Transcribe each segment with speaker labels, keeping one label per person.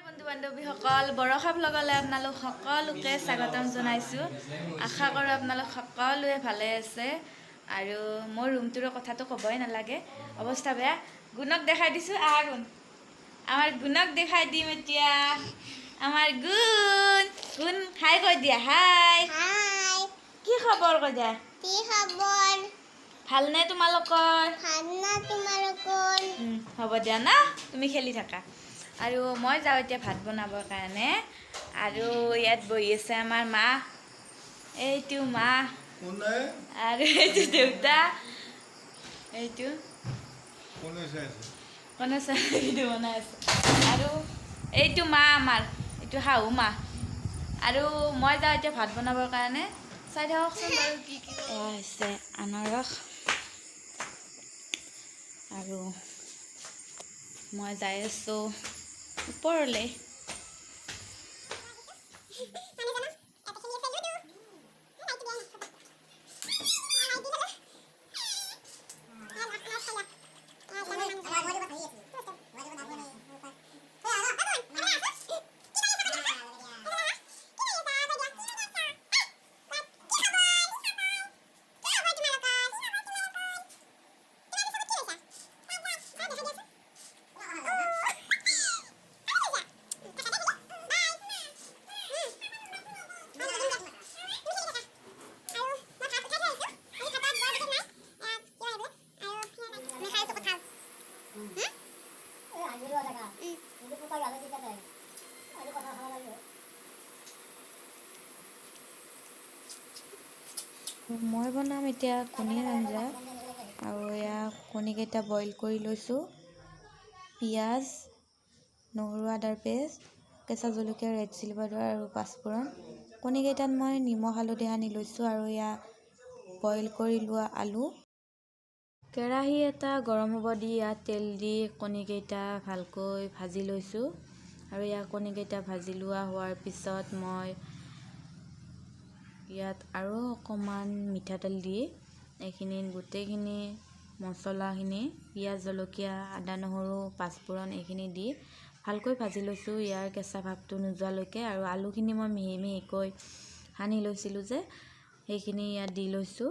Speaker 1: বন্ধু বান্ধৱীসকল, বৰষা ব্লগলৈ আপোনালোক সকলোকে স্বাগতম জনাইছোঁ। আশা কৰোঁ আপোনালোক সকলোৱে ভালে আছে। আৰু মোৰ ৰুমটোৰ কথাটো ক'বই নালাগে, অৱস্থা বেয়া। গুণক দেখাই দিছোঁ। আহা গুণ, আমাৰ গুণক দেখাই দিম এতিয়া। আমাৰ গুণ, গুণ, হাই কৈ দিয়া, হাই।
Speaker 2: হাই।
Speaker 1: কি খবৰ কৈ দিয়া।
Speaker 2: কি খবৰ?
Speaker 1: ভালনে তোমালোকৰ?
Speaker 2: ভালনা তোমালোকৰ?
Speaker 1: হ'ব দিয়া না, তুমি খেলি থাকা। আৰু মই যাওঁ এতিয়া ভাত বনাবৰ কাৰণে। আৰু ইয়াত বহি আছে আমাৰ মা, এইটো মা।
Speaker 3: কোনে?
Speaker 1: আৰু এইটো দেউতা, এইটো।
Speaker 3: কোনে চাইছে?
Speaker 1: কোনে ভিডিঅ' বনাই আছে। আৰু এইটো মা আমাৰ, এইটো শাহু মা। আৰু মই যাওঁ এতিয়া ভাত বনাবৰ কাৰণে। চাই থাককচোন বাৰু কি কি। এয়া হৈছে আনাৰস। আৰু মই যাই আছোঁ ওপৰলৈ। মই বনাম এতিয়া কণীৰ আঞ্জা। আৰু এয়া কণীকেইটা বইল কৰি লৈছোঁ। পিঁয়াজ, নহৰু, আদাৰ পেষ্ট, কেঁচা জলকীয়া, ৰেড চিলি পাউডাৰ আৰু পাঁচফোৰণ। কণীকেইটাত মই নিমখ, হালধি সানি লৈছোঁ। আৰু এয়া বইল কৰি লোৱা আলু। কেৰাহী এটা গৰম হ'ব দি ইয়াত তেল দি কণীকেইটা ভালকৈ ভাজি লৈছোঁ। আৰু ইয়াৰ কণীকেইটা ভাজি লোৱা হোৱাৰ পিছত মই ইয়াত আৰু অকণমান মিঠাতেল দি এইখিনি গোটেইখিনি মছলাখিনি, পিঁয়াজ, জলকীয়া, আদা, নহৰু, পাঁচফোৰণ এইখিনি দি ভালকৈ ভাজি লৈছোঁ ইয়াৰ কেঁচা ভাৱটো নোযোৱালৈকে। আৰু আলুখিনি মই মিহি মিহিকৈ সানি লৈছিলোঁ যে, সেইখিনি ইয়াত দি লৈছোঁ।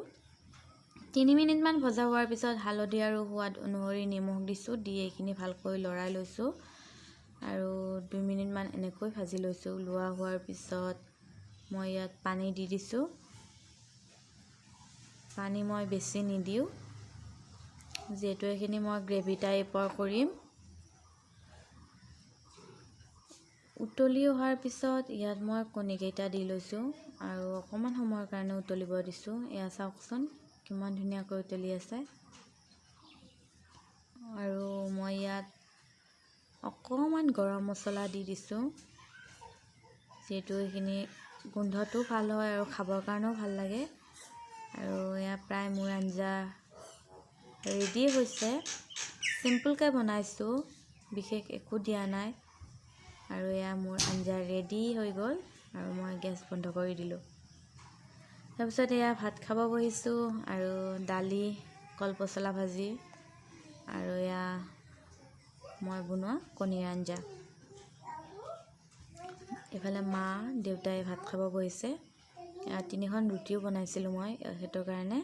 Speaker 1: 3 মিনিটমান ভজা হোৱাৰ পিছত হালধি আৰু সোৱাদ অনুসৰি নিমখ দিছোঁ। দি এইখিনি ভালকৈ লৰাই লৈছোঁ আৰু 2 মিনিটমান এনেকৈ ভাজি লৈছোঁ। লোৱা হোৱাৰ পিছত মই ইয়াত পানী দি দিছোঁ। পানী মই বেছি নিদিওঁ, যিহেতু এইখিনি মই গ্ৰেভি টাইপৰ কৰিম। উতলি অহাৰ পিছত ইয়াত মই কণীকেইটা দি লৈছোঁ আৰু অকণমান সময়ৰ কাৰণে উতলিব দিছোঁ। এয়া চাওকচোন, কিমান ধুনীয়াকৈ উতলি আছে। আৰু মই ইয়াত অকণমান গৰম মছলা দি দিছোঁ, যিহেতু এইখিনি গোন্ধটো ভাল হয় আৰু খাবৰ কাৰণেও ভাল লাগে। আৰু এয়া প্ৰায় মোৰ আঞ্জা ৰেডি হৈছে। চিম্পুলকৈ বনাইছোঁ, বিশেষ একো দিয়া নাই। আৰু এয়া মোৰ আঞ্জা ৰেডি হৈ গ'ল আৰু মই গেছ বন্ধ কৰি দিলোঁ। তাৰপিছত এয়া ভাত খাব বহিছোঁ আৰু দালি, কলপচলা ভাজি আৰু এয়া মই বনোৱা কণীৰ আঞ্জা। এইফালে মা দেউতাই ভাত খাব বহিছে। তিনিখন ৰুটিও বনাইছিলোঁ মই এখেতৰ কাৰণে।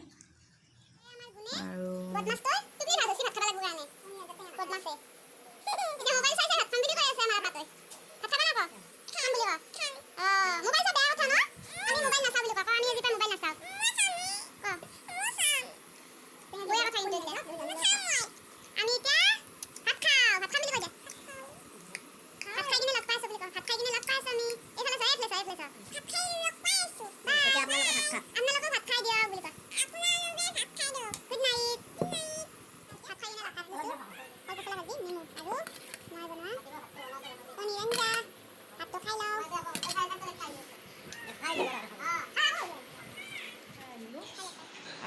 Speaker 1: আৰু
Speaker 2: বদমাছ তই, তুমি ভাত ভাত খাব লাগিব কাৰণে বদমাছে। এতিয়া মোবাইল চাই চাই ভাত খাম বুলি কৈ আছে আমাৰ আপাতই। ভাত খাবা না ক? খাম বুলি ক। অ মোবাইল চোৱা বেয়া কথা ন। আমি মোবাইল নাচাওঁ বুলি ক। আমি আজিৰ পৰা মোবাইল নাচাওঁ ক। বেয়া কথা কিন্তু এইবিলাক। আমি এতিয়া ভাত খাওঁ, ভাত খাম বুলি কৈ দে। ভাত খাই কিনে লগ পাই আছো বুলি ক। ভাত খাই কিনে লগ পাই আছো আমি। এইফালে চা, এইফালে চা, এইফালে চা। ভাত খাই লগ পাই আছো। আপোনালোকে ভাত খাই দিয়ক বুলি ক। আপোনালোকে ভাত খাই দিয়ক। Good night. ভাত খাই কিনে ভাত খাইছো, কল পচলা ভাজি, নেমু আৰু মই বনোৱা কণীৰ আঞ্জা। ভাতটো খাই লওঁ।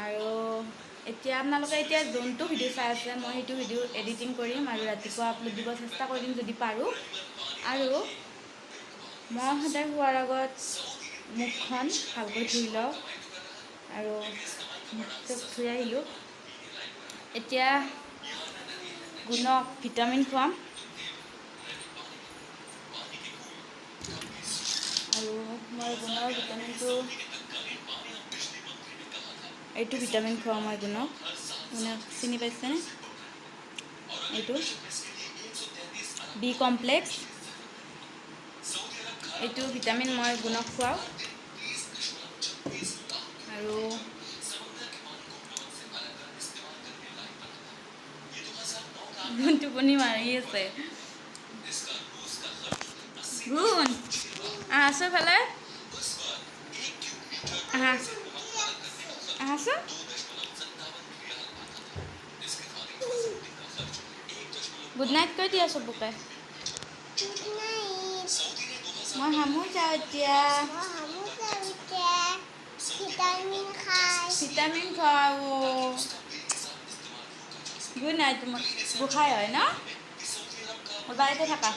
Speaker 1: আৰু এতিয়া আপোনালোকে এতিয়া যোনটো ভিডিঅ' চাই আছে, মই সেইটো ভিডিঅ' এডিটিং কৰিম আৰু ৰাতিপুৱা আপলোড দিব চেষ্টা কৰিম যদি পাৰোঁ। আৰু মই সদায় শোৱাৰ আগত মুখখন ভালকৈ ধুই লওঁ আৰু মুখ চুখ ধুই আহিলোঁ। এতিয়া গুণক ভিটামিন খুৱাম। আৰু মই গুণৰ ভিটামিনটো, এইটো ভিটামিন খুৱাওঁ মই গুণক। গুণক চিনি পাইছেনে? এইটো বি কমপ্লেক্স। এইটো ভিটামিন মই গুণক খুৱাওঁ। আৰু গুণ টোপনি মাৰি আছে। গুণ, আহাচোন ফালে, আহা, আহাচোন। গুড নাইট কৈ দিয়া চবকে। মই হামো যাওঁ এতিয়া। ভিটামিন খাওঁ। Good night. গোসাঁই হয় ন? বাৰীতে থাকা।